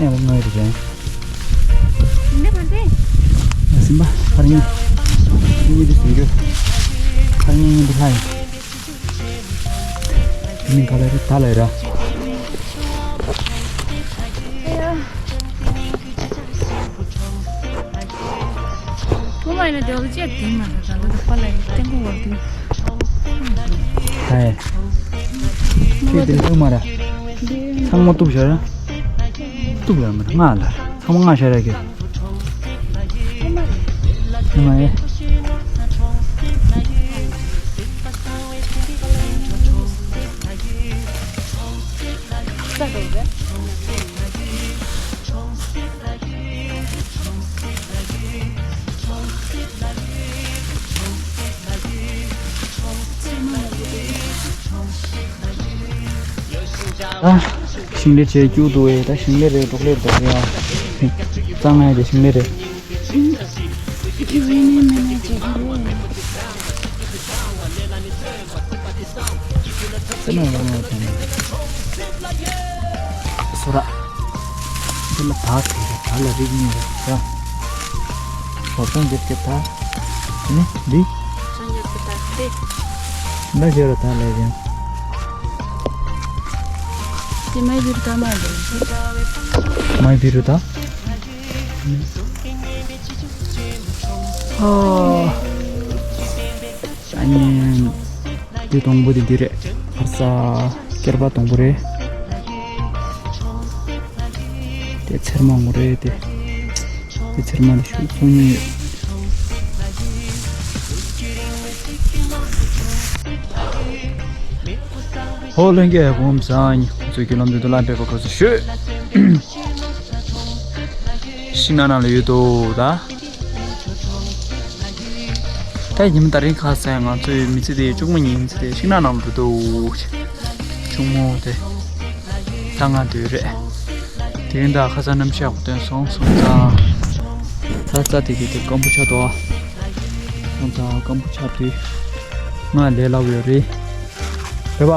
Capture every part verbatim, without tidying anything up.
ཡང་ལྔ་ཡོད་རེད། འདི་མ་འདི། སིམ་པ་ཁར་ཉིན་གཉིས་འདི་ཟིན་རྒྱུ། ཁར་ཉིན་གཉིས་འདི་ལྷ་ཡིན། མིང་ག་ལ་རེད། ད་ལ་ར། ཁོ་མ་ཡིན་ན་དེ་བ་ཅེ་དེ་མ་རེད། ད་ལ་པ་ལ་ཡིན་ཏེ་མོ་བར་དུ། ཧའི། ཁྱོད་དེ་འདྲ་མ་ར། ཚང་མ་གཏུབ་བཞག་ར། གཏུབ་ལ་མ་ར། ང་ལ་ཚང་མ་ང་ཤ་ར་གི། ང་ཡེ། ཨ། ཞིང་ལས་བྱེད་རྒྱུ་འདུག་ཨེ། ད་ཞིང་ལས་རེད། འབྲོག་ལས་རེད། ཡ། གཙང་ང་ཡ་དེ་ཞིང་ལས་རེད། ཞིང་། ཞིང་ལས་མི་སྣ་བྱེད་རྒྱུ་རེད། སེམས་ལ་ཡོང་བ་དང་། སོ་ར། དེ་ལ་བག་དེ་རེད། བག་ལ་རིགས་གཉིས་རེད་ཡ། བོ་ཚང་རྒྱབ་ཀྱི་བག་དེ་ནི་འདི། བོ་ཚང་རྒྱབ་ཀྱི་བག་དེ། འདྲ་ཞིག་རེད་ད་ལས་ཀྱང་། དེ་མའི་བིར་ད་མ་རེད། མའི་བིར་ད། ཨོ། ཨ་ནི། འདི་དང་པོ་དེ་འདི་རེད། ཧར་ས་སྐྱེར་པ་དང་པོ་རེད། དེ་ཚེར་མ་ངོ་རེད་དེ། དེ་ཚེར་མ་དེ་ཤུགས་སོང་ཉིན་ཡོད། ཧོ་ལྷན་རྒྱས་སྐུ་ཁམས་བཟང་། ཁོ་ཚོའི་བརྒྱུད་ལམ་དུ་དུ་ལ་འབད་པ་ཁོ་ཚོ་ཞུ། ཤིང་ནགས་ནང་ལ་ཡོད་དོ་ད། ད་ཉི་མ་ད་རིང་ཁ་སང་ང་ཚོའི་མི་ཚེ་དེ་གཅུང་མོ་ཉིན་མཚན་དེ་ཤིང་ནགས་ནང་ལ་འགྲོ་དོ། གཅུང་མོ་དེ་ལྷ་ང་དུས་རེད། དེ་ཡིན་ད་ཁ་སང་གནམ་གཤིས་ཡག་པོ་སྟོན་སོང་སོང་ཙང་། ད་རྩྭ་དེ་གི་དེ་སྐམ་པོ་ཆགས་འདུག་ཨ། སོང་ཙང་སྐམ་པོ་ཆགས་དུས་ང་ལས་སླ་པོ་ཡོད་རེད། རེད་པ།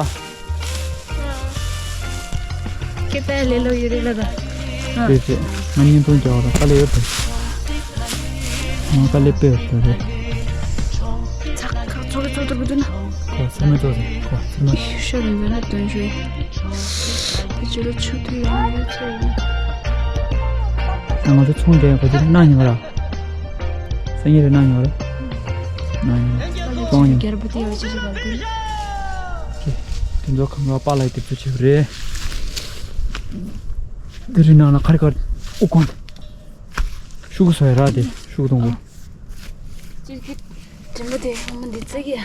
སྐད་བཏང་ལས་སླ་པོ་ཡོད་རེད་ལ་ད། ཨ། རེད་རེད། ང་བརྙན་ཐུང་རྒྱག་པ་དང་དཀའ་ལས་ཡོད་རེད། ང་དཀའ་ལས་དཔེ་ཡོད་རེད། ཚགས་ཁག་ཚོགས་ཀྱི་ཚོགས་ཐུབ་ཀྱི་འདུག་ན། ཁོ་ཚེར་མ་ཚོགས་ཟེར། ཁོ་ཚེར་མ། ཤ་རུ་འདོན་ན་འདོན་ཞུ་ཡིན། དེ་ཅི་རུ་ཆུ་དུས་ཡང་ཡོད་ཚོད་ཡིན། ད་ང་ཚོ་ཚོང་རྒྱག་ཡག་ག་ཚོད་གནང་ཡིན་པ་ར། སང་ཉིན་རེ་གནང་ཡོང་རེད། གནང་ཡོང་། གཏོང་ཡོང་། རྒྱལ་པོ་དེ་ཡོད་ཅི་ཞིག་ག་དེ། དེ་ཚོ་གང་ག་པཱ་ལགས་དེ་ཚོ་བྱེད་རེད། དེ་རིང་ནང་ལ་ཁ་རི་ཁ་རི་ཨུ་ཁོང་དེ་ཤུགས་སོ་ཡ་ར་དེ་ཤུགས་གཏོང་གོ། ཅིག་གི་དྲིན་པ་དེ་ཧ་མ་འདི་ཙག་གི་ཡ།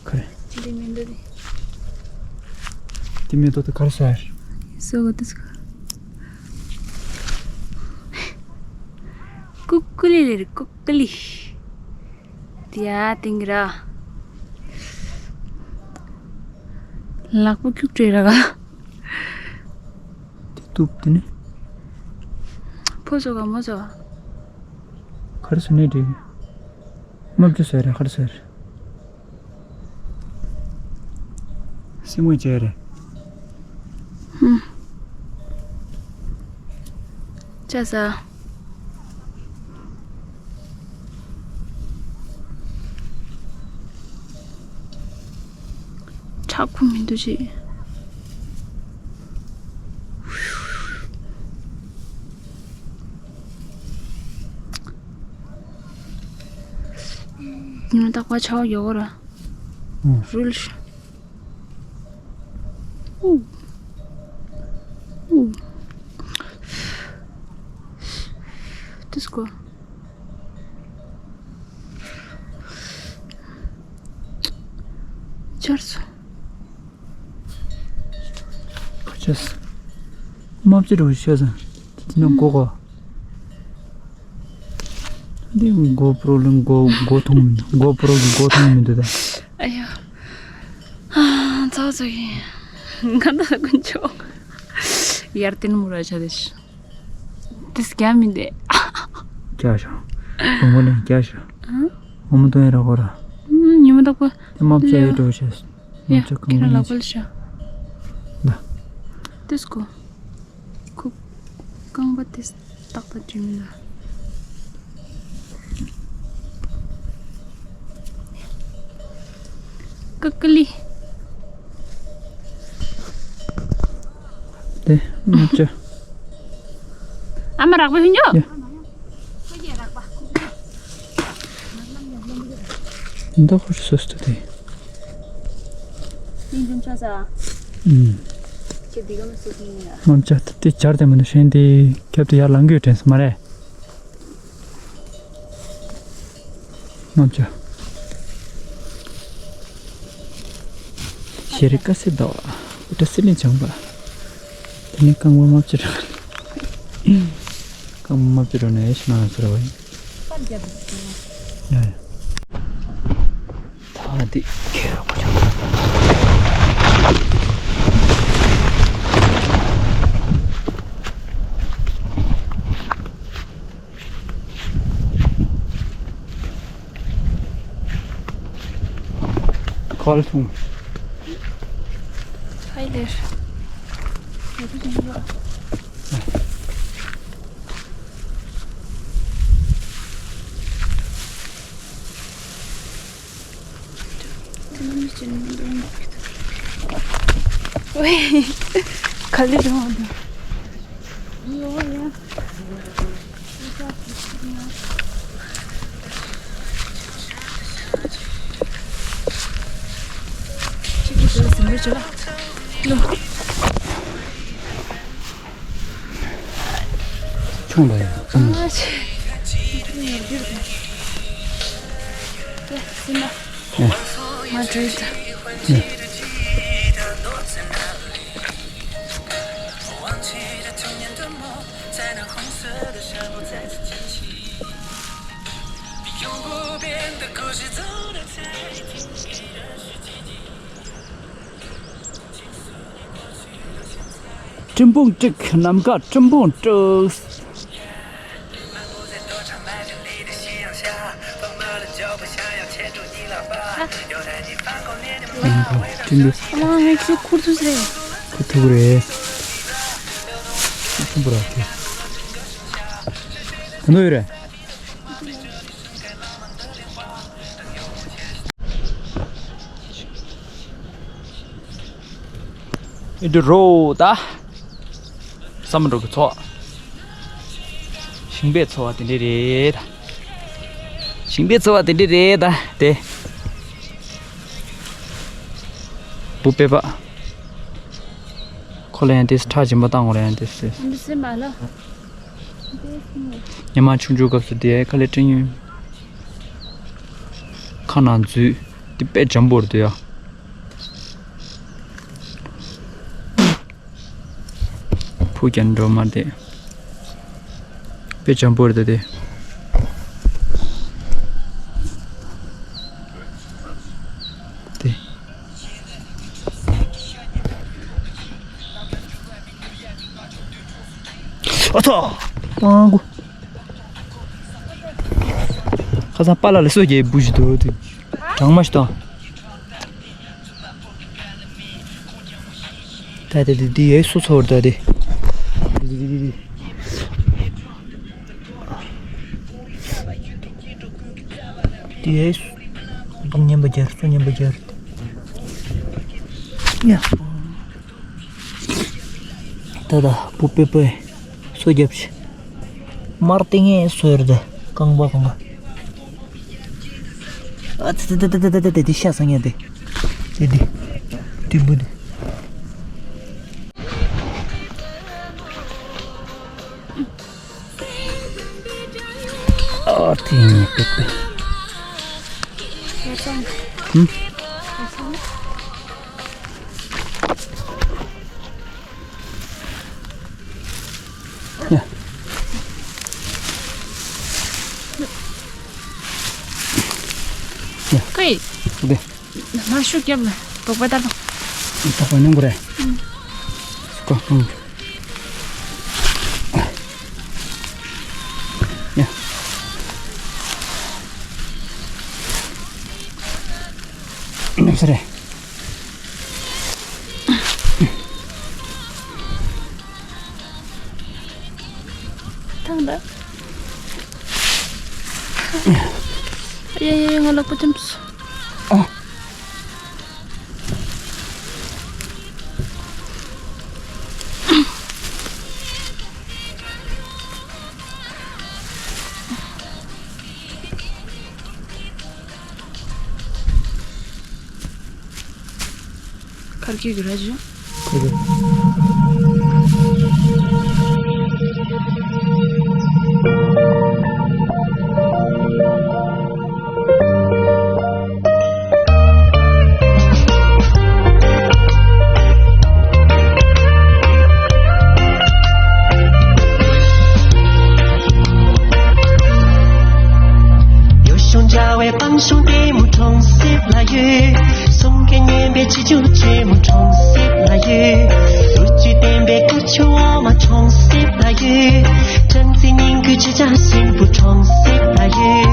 ཁ་རི། ཅི་འདི་མི་འདུག་དེ། དེ་མེ་ཏོག་དེ་ག་རེ་སོ་ཡ་རེད། སོ་ག་དེ་སོ་ག་ཀུ་ཀུ་ལི་ལི་རེད། ཀུ་ཀུ་ལི། དེ་ཡ་ཏིང་ར། ལག་པ་ཁྱུག་བྲེ་ར་ག་དེ་གཏུབ་དེ་ནི། ཕོ་ཚོ་ག་མོ་ཚོ། ག་རེ་སོ་ནི་དེ། དམར་པོ་ཚོ་སོ་ཡ་རེད། ག་རེ་སོ་ཡ་རེད། སེམས་ངོ་བྱས་རེད། ཧུམ། ཅག་ས། ཁྲག་ཁུ་མི་འདུག་ཅིག་ཉི་མ་རྟག་པར་ཆར་པ་ཡོད་ར། ཨོ། རུལ་ཤ། ཨུ། ཨུ། དེ་སྐོར། ཆར་སོང་། ཁ་ཆེས། དམར་པོ་ཅི་འདྲ་བོ་ཤེས་སོང་། དེ་ནི་མགོ་གོ། འདི་མགོ་པྲོ་ལ་མགོ་མགོ་ཐོང་མི་འདུག་མགོ་པྲོ་གི་མགོ་ཐོང་མི་འདུག་ད། ཨ་ཡོ། ཚ་ཚ་ཡིན། ང་ད་དཀོན་མཆོག་ཡར་ཏན་མུ་ར་ཆ་དེ་ཤི། དེ་སྐྱ་མི་འདུག་རྒྱ་ཤ། བུ་མོ་ནས་རྒྱ་ཤ། ཨ། བུ་མོ་དོན་ཡ་ར་གོ་ར། ཉི་མ་དག་པ། དེ་དམར་པོ་ཡ་འགྲོ་ཤེས། ཡ། ཁྱེད་རང་ལག་པ་ལ་ཤ། ད། དེ་སྐོ། ཁུག་རྐང་པ་དེ་ཏག་ཏག་འགྲིམ་ལ། ཀ་ཀ་ལི། དེ་མ་བྱ། ཨ་མ་རག་པ་ཧུན་ཡོ། ཡ། འདི་ཁོ་སོ་སོ་དེ། ཡིན་འགྲིམ་ཆ་ས། ཨུམ། ཁྱེད་འདི་ག་མ་སོ་ཐིང་ཡ། མ་བྱ་དེ་སྦྱར་དེ་མ་ནི་ཧྲན་དེ་ཁྱབ་དེ་ཡར་ལང་གི་ཡོད་དྲན་སོ་མ་རེད། ང་ཚོ་ཤེས་རིག་དཀའ་སེ་ཟླ་བ། ཨུ་ཏྲ་སི་ལིང་བྱང་བ། དེ་ནས་རྐང་པ་མ་བཅུ་རོ། རྐང་པ་མ་བཅུ་རོ་ནས་ཤི་ན་ཟེར་བ་ཡིན། ཡ་ཡ། ད་འདི་ཁེ་རོ་པ་ཆགས། ཁོལ་ཐུང་། ཧའི་ལེར། ཝེ། ག་ལེ་རང་འདུག་ཡོ་ཡ། ཆུང་ལ་ཡ། ཨ་ཆེ། ཡ་སི་མ། ཡ། མ་བྲོས་ད། ཡ། སྤྲིན་ཕུང་དཀྲུག་ནམ་མཁའ་སྤྲིན་ཕུང་དཀྲུག་སྤྲིན་ཕུང་དཀྲུག་ཨ་མ་ངས་ཁྱོད་ཁུར་ཐུབ་ཟེར། ཁུར་ཐུབ་རེད། ཁུར་ཐུབ་རེད། ག་འདོད་ཡོད་རེད། ཨེ་འདྲ་རོ་ད། བསམ་འགྲོ་གི་ཚོགས། ཞིང་པའི་འཚོ་བ་དེ་འདྲ་རེད་ད། ཞིང་པའི་འཚོ་བ་དེ་འདྲ་རེད་ད་དེ། བུ་པེ་པ། ཁོ་ལ་ཡང་དེ་ཁྲག་སྦྱིན་པ་བཏང་བ་ལ་ཡང་དེ་དེ། འདི་སེམས་མ་ལ། ཉི་མ་ཆུང་ཆུང་སྐབས་སུ་དེ་ཁ་ལས་སྤྲིང་ཡོད། ཁ་ནང་འཛུལ། དེ་དཔེ་འཇམ་པོར་འདུག་ཡ། ཕུག་རྒྱང་འགྲོ་མ་དེ། དཔེ་འཇམ་པོར་འདུག་དེ། དེ། ཨ་ཚ། སྤང་གུ། ཁ་སང་པཱ་ལགས་ལ་སོ་རྒྱལ་བུ་ཞིག་འདུག་དེ། གྲང་མ་ཞིག་དང་། ད་དེ་དེ་དེ་ཡའི་སོ་ཚོར་ད་དེ། དེ་དེ་དེ་དེ། དེ་ཡའི་སོ་ཉན་པ་རྒྱལ་སོ་ཉན་པ་རྒྱལ། ཡ། ད་ད་བུ་པེ་པེ་སོ་རྒྱབ་ཤི། མར་ཏིང་ངེ་སོ་ཡར་ད་རྐང་པ་རྐང་པ། ཨ་ཙི་ཙི་ཙི་ཙི་ཙི་ཙི་ཙི་ཤ་ས་ངེ་དེ། དེ་དེ། དེ་བུ་དེ། ཨ་ཏིང་ངེ་པེ་པེ། ཧུམ། ཡ། ཡ། ཀོའི། ཨོ་ཁེ། མ་ཤུགས་རྒྱབ་ལ་དོག་པ་ལྟར་དང་། དོག་པ་མཉམ་པོ་རེད། ཀོ་ཀོ། ཡ། མཉམ་ས་རེད། ཡེ་ཡེ་ཡེ། ང་ལག་པ་འཐམས་སོང་། ཨ། ཁར་སྐྱེས་ཀྱི་ར་ཇུ། ཁོ་རེ། ཡོ་ཤོང་འཇའ་བའི་སྤང་ཤོང་ལྟད་མོ་གྲོང་གསེབ་ལ་ཡོད། གསུང་སྐད་སྙན་པའི་བྱིས་ཆུ་ཆེན་མོ་གྲོང་གསེབ་ལ་ཡོད། ལོ་རྒྱུས་ལྡན་པའི་དཀར་ཆུ་འོ་མ་གྲོང་གསེབ་ལ་ཡོད། སྦྲང་རྩི་སྙན་ཁུལ་ཆེ་ཆ་ཞིམ་པོ་གྲོང་གསེབ་ལ་ཡོད།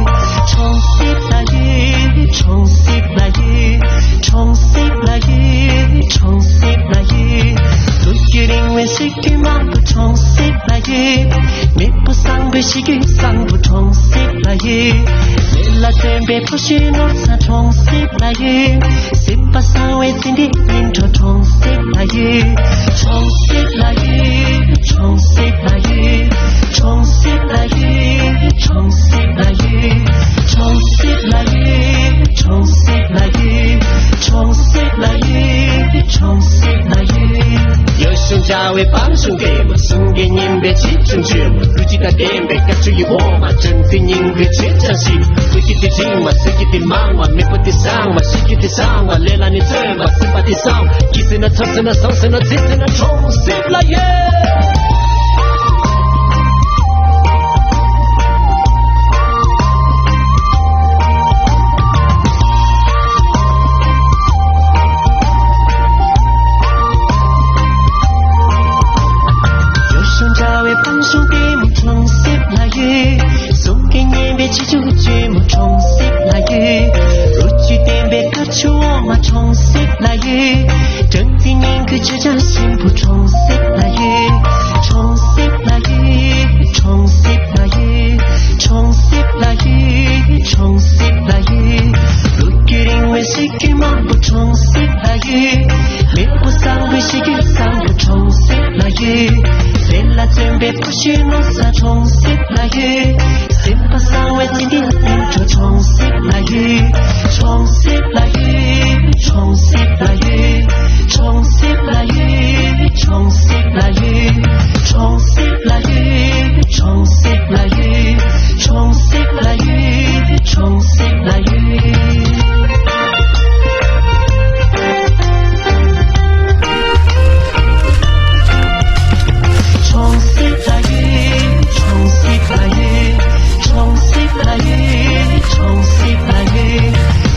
གྲོང་གསེབ་ལ་ཡོད། གྲོང་གསེབ་ལ་ཡོད། གྲོང་གསེབ་ལ་ཡོད། གྲོང་གསེབ་ལ་ཡོད། ལོ་རྒྱུས་རིང་བའི་གཟིགས་རྒྱུ་མང་པོ་གྲོང་གསེབ་ལ་ཡོད། མེས་པོ་བཟང་པོའི་གཤིས་རྒྱུད་བཟང་པོ་གྲོང་གསེབ་ལ་ཡོད། མེ་ལ་སྟོན་པའི་ཕོ་གཞོན་ནོར་བཟང་གྲོང་གསེབ་ལ་ཡོད། སེམས་པ་བཟང་བའི་ཟིན་བྲིས་སྙན་གྲོགས་གྲོང་གསེབ་ལ་ཡོད། གྲོང་གསེབ་ལ་ཡོད། གྲོང་གསེབ་ལ་ཡོད། གྲོང་གསེབ་ལ་ཡོད། གྲོང་གསེབ་ལ་ཡོད། གྲོང་གསེབ་ལ་ཡོད། གྲོང་གསེབ་ལ་ཡོད། གྲོང་གསེབ་ལ་ཡོད། གྲོང་གསེབ་ལ་ཡོད། ཡོ་ཤོང་འཇའ་བའི་སྤང་ཤོང་ལྟད་མོ། གསུང་སྐད་སྙན་པའི་བྱིས་ཆུང་ཆེན་མོ། རུ་ཅི་དང་ལྡན་པའི་དཀར་ཆུ་ཡི་འོ་མ། སྦྲང་རྩི་སྙན་པའི་བྱེ་བྲག་ཞིག་ལོ་རྒྱུས་དེ་རིང་མ། ཟེར་རྒྱུ་དེ་མང་བ། མེས་པོ་དེ་བཟང་བ། བཤད་རྒྱུ་དེ་བཟང་བ། ལས་ལ་ནི་བརྩོན་པ། སེམས་པ་དེ་བཟང་། སྐྱིད་ཟེར་ན་ཚོར་ཟེར་ན་བཟང་ཟེར་ན་བརྩེ་ཟེར་ན་གྲོང་གསེབ་ལ་ཡོད། ཡོ་ཤོང་འཇའ་བའི་སྤང་ཤོང་ལྟད་མོ་གྲོང་གསེབ་ལ་ཡོད། གསུང་སྐད་སྙན་པའི་བྱིས་ཆུང་ཆེན་མོ་གྲོང་གསེབ་ལ་ཡོད། རུ་ཅི་ལྡན་པའི་དཀར་ཆུ་འོ་མ་གྲོང་གསེབ་ལ་ཡོད། སྦྲང་རྩི་སྙན་ཁུལ་ཆེ་ཆ་ཞིམ་པོ་གྲོང་གསེབ་ལ་ཡོད། གྲོང་གསེབ་ལ་ཡོད། གྲོང་གསེབ་ལ་ཡོད། གྲོང་གསེབ་ལ་ཡོད། གྲོང་གསེབ་ལ་ཡོད། ལོ་རྒྱུས་རིང་བའི་གཟིགས་རྒྱུ་མང་པོ་གྲོང་གསེབ་ལ་ཡོད། མེས་པོ་བཟང་པོའི་གཤིས་རྒྱུད་བཟང་པོ་གྲོང་གསེབ་ལ་ཡོད། ལས་ལ་བརྩོན་པའི་ཕོ་གཞོན་ནོར་བཟང་གྲོང་གསེབ་ལ་ཡོད། སེམས་པ་བཟང་བའི་ཟིན་བྲིས་སྙན་གྲོགས་གྲོང་གསེབ་ལ་ཡོད། གྲོང་གསེབ་ལ་ཡོད། གྲོང་གསེབ་ལ་ཡོད། གྲོང་གསེབ་ལ་ཡོད། གྲོང་གསེབ་ལ་ཡོད། གྲོང་གསེབ་ལ་ཡོད། གྲོང་གསེབ་ལ་ཡོད། གྲོང་གསེབ་ལ་ཡོད། གྲོང་གསེབ་ལ་ཡོད། གྲོང་གསེབ་ལ་ཡོད། གྲོང་གསེབ་ལ་ཡོད། གྲོང་གསེབ་ལ་ཡོད།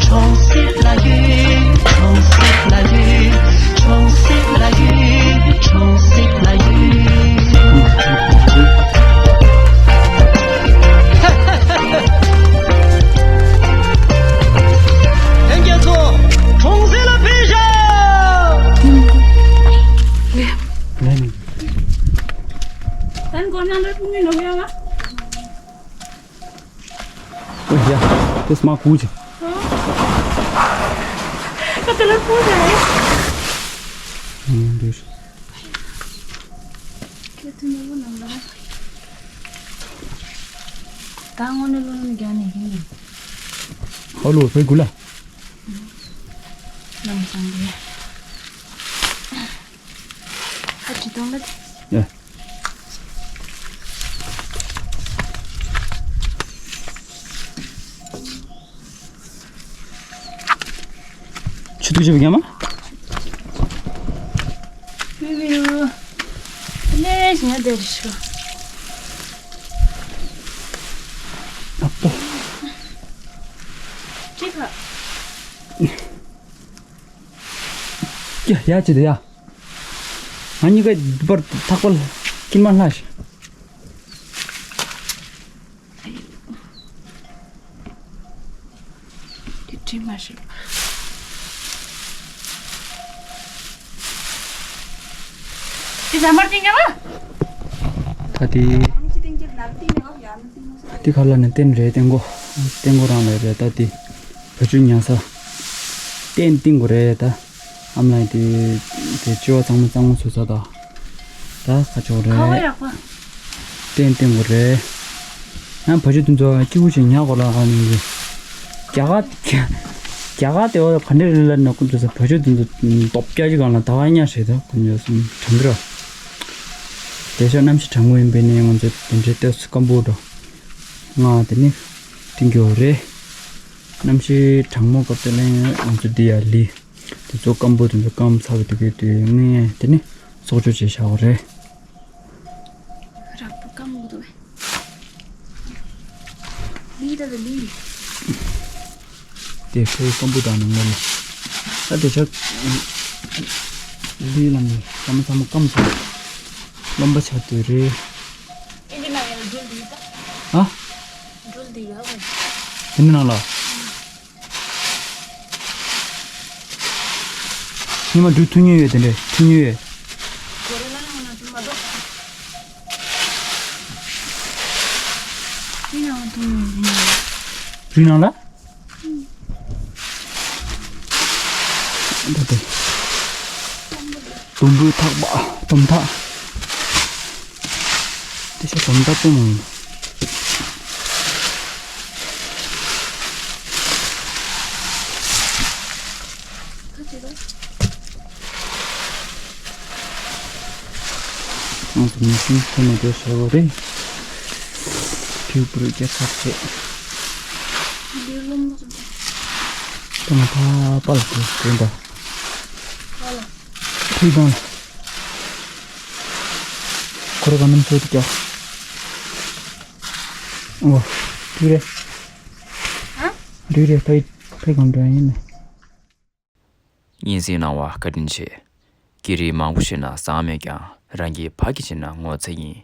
གྲོང་གསེབ་ལ་ཡོད། གྲོང་གསེབ་ལ་ཡོད། གྲོང་གསེབ་ལ་ཡོད། གྲོང་གསེབ་ལ་ཡོད། གྲོང་གསེབ་ལ་ཡོད། ལྷན་རྒྱས་ཚོ། གྲོང་གསེབ་ལ་ཕེབས་ཤོག་ལན། ད་འགོར་ན་ལོ་ཕུང་མི་ནོར་ཡོང་ང་། ཨོ་ཡ། དེ་སྨྲ་གུ་ཅི། ད་དེ་ལ་ཕུང་ཟེར་རེད། ཨང་། འདིར། ཁྱེད་ཐུ་ནི་བུ་ནང་ལ། ད་དངོས་གནས་བློ་སྣ་རྒྱག་ནས་ཡིན། ཨ་ལོ་ཕེ་གུ་ལ། ལམ་སང་གི། ཨ་ཅི་གཏོང་ལ། ཡ། ཆུ་ཐིགས་ཆེ་བ་རྒྱ་མ། ལེ་ཞིང་ང་དེར་ཤོ། ཨ་ཏོ། ཅི་ཁ། ཡ་ཡ་ཅི་དེ་ཡ། ང་གཉིས་ཀ་བར་ཐག་པ་ལ་ཀིན་མ་ལྷ་ཞིག་དེ་དྲི་མ་ཞིག་དེ་ཟ་མར་ཏིང་ཡ་བ། ད་དེ། དེ་ཁ་ལ་ནས་བསྟན་རེད་བསྟན་གོ། ཏན་གོ་རང་ལས་རེད་ད་དེ། བ་ཕྱུགས་ཉར་ས། ཏན་ཏིང་གོ་རེད་ད། ཨམ་ལགས་དེ། དེ་ལྕི་བ་གཙང་མ་གཙང་མ་བཟོས་ཚར་ད། ད་ཁ་ཕྱོགས་ཁ་བ་རེད། ཡག་པ། ཏན་ཏན་གོ་རེད། ཡང་བ་ཕྱུགས་དེ་ཚོ་སྐྱིད་པོ་ཞིག་ཉར་དགོས་ལ་ཨ་ནི། རྒྱ་གར། རྒྱ་གར་དེ་བ་ག་འདྲ་རེད་ལ་ནི་ཀུན་ཏུ་ས་བ་ཕྱུགས་དེ་ཚོ་སྟོབས་རྒྱག་གི་གང་ལ་ད་བ་ཉར་ཞེས་ད་ཁོ་ཉོ་སོང་དྲང་གི་ར། དེ་ཤ་གནམ་གཤིས་གྲང་མོ་ཡིན་པས་ནི་ང་ཚོ་དེ་འདྲའི་ལྟོས་སྐམ་པོ་འགྲོ། ང་དེ་ནི། ཏིང་གི་འོ་རེད། གནམ་གཤིས་གྲང་མོ་སྐབས་དེ་ལ་ང་ཚོ་འདི་ཡ་ལི། དེ་ཚོ་སྐམ་པོ་དེ་ཚོ་སྐམ་ཚ་བའི་དུས་ཀྱི་དུས་ངས་དེ་ནི་གསོག་སྤྱོད་བྱས་བཞག་པ་རེད། རགས་པ་སྐམ་གི་འདུག་བས། ལི་ད་ད་ལི། དེ་ཁོའི་སྐམ་པོ་དང་ནང་ལ་ལི། ད་དེ་ཆ། ལི་ལ་ནི་སྐམ་ཚ་མོ་སྐམ་ཚ། རློན་པ་ཆགས་དུས་རེད། ཨེ་འདི་ན་ཡང་སྦྲུལ་འདི་ད། ཨ། སྦྲུལ་འདི་ཡ་བ། དེ་ནི་ནང་ལ། ཉི་མ་འབྲུ་ཐུང་ཉུང་ཡོད་དེ་འདྲས་ཐུང་ཉུང་ཡོད། གོ་རེ་ན་ཡང་ན་ཅི་མ་གཏོགས། དེ་ཡང་ཐུང་ཉུང་ཡིན། རི་ནང་ལ། ད་དེ། དུམ་བུའི་ཐག་པ་དུམ་ཐག་དེ་ཤ་དུམ་ཐག་དུམ། ང་ཚོ་མི་ཤིང་ཁྱོན་ནས་བསྡད་བྱས་པ་རེད། ཐིའུ་པུར་རྒྱ་ཚར་བྱས། ད་ང་ཕ་པ་ལ་དེ་དེ་འདྲ། ཐིའུ་དང་། ཁོ་ར་ག་ནམ་ཚོད་དུ་རྒྱག་ཨོ། དུས་རེད། ཨ། དུས་རེད་ཕའི་ཕའི་གང་འདྲ་ཡིན་ནི། སྙན་སེང་གནང་བ་བཀའ་དྲིན་ཆེ། སྐད་རིགས་མང་པོ་ཤེས་ན་བཟང་མེད་ཀྱང་རང་གི་ཕ་གི་བྱས་ན་ངོ་ཚ་ཡིན།